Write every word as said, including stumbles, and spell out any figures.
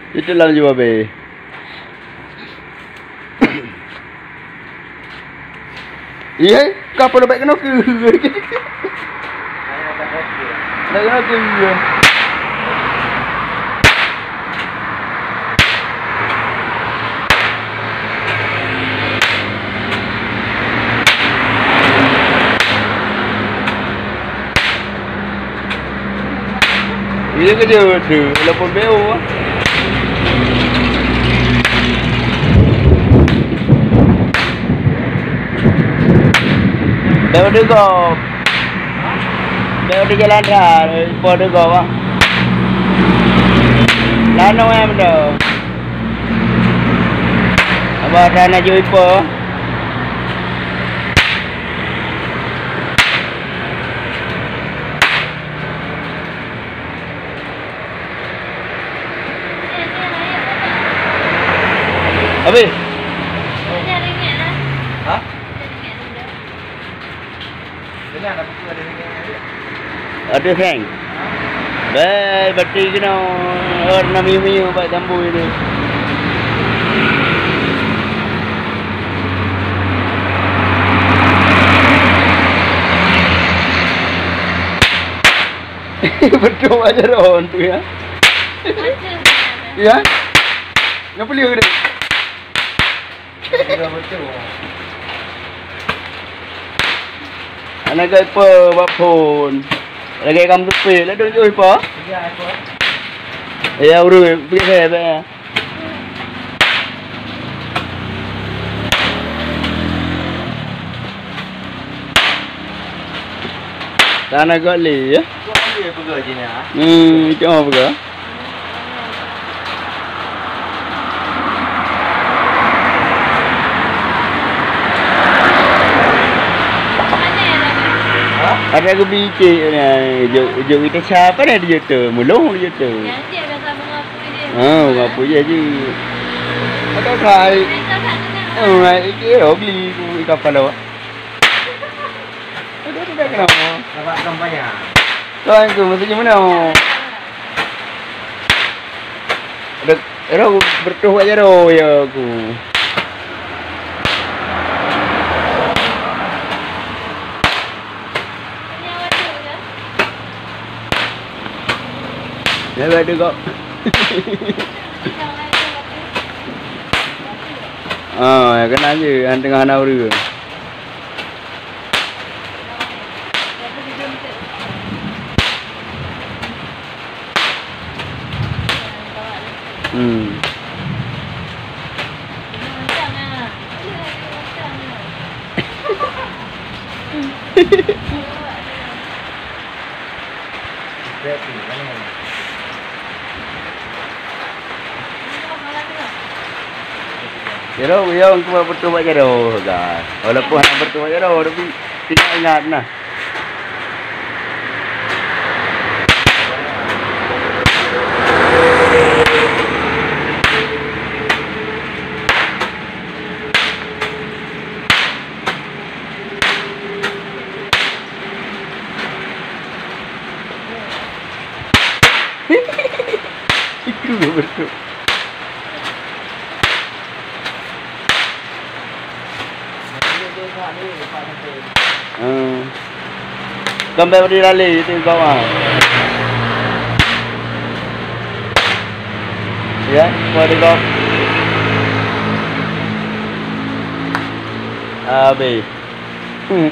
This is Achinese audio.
Itu lam jua be. Iya, ka apa lebat kena ke? Nak kena ke? Iya. Iya ke dia tu, walaupun beo. Beo deugop. Beo di jalan raya, ipo deugop ah. Lano em do. Abah dah nak jui ipo. Habis? Ha? Ada hang. Bai, bati kena. Or nami miu bak jambu ini. Betul aja dah tu ya. Ya? Nak beli ke dia? Anak gai pe bak phone. Lagi kam sepi lah duduk jauh pa. Ya urus pergi saya. Tanah gok lé ya. Hmm, cuma apa? Ada aku bicik ni, jok, jok kita siapa dah dia tu? Mulung dia tu. Ha, apa je je. Ada kai. Oh, mai ke ogli ku ikan pala. Ada tu dah kenapa? Nampak kampanye. Tuan tu mesti mana? Ada, ada bertuh aja dah ya aku. Ya, ada kok. Ah, ya kena je, yang tengah hana urus. Hmm. Jaroe, ya, untuk betul buat jaroe, guys. Walaupun hana betul buat jaroe, tapi ingat-ingat nah. Itu dia betul. Hmm. Sampai beri lali itu kau ah. Ya, kau ada kau. Habis. Hmm.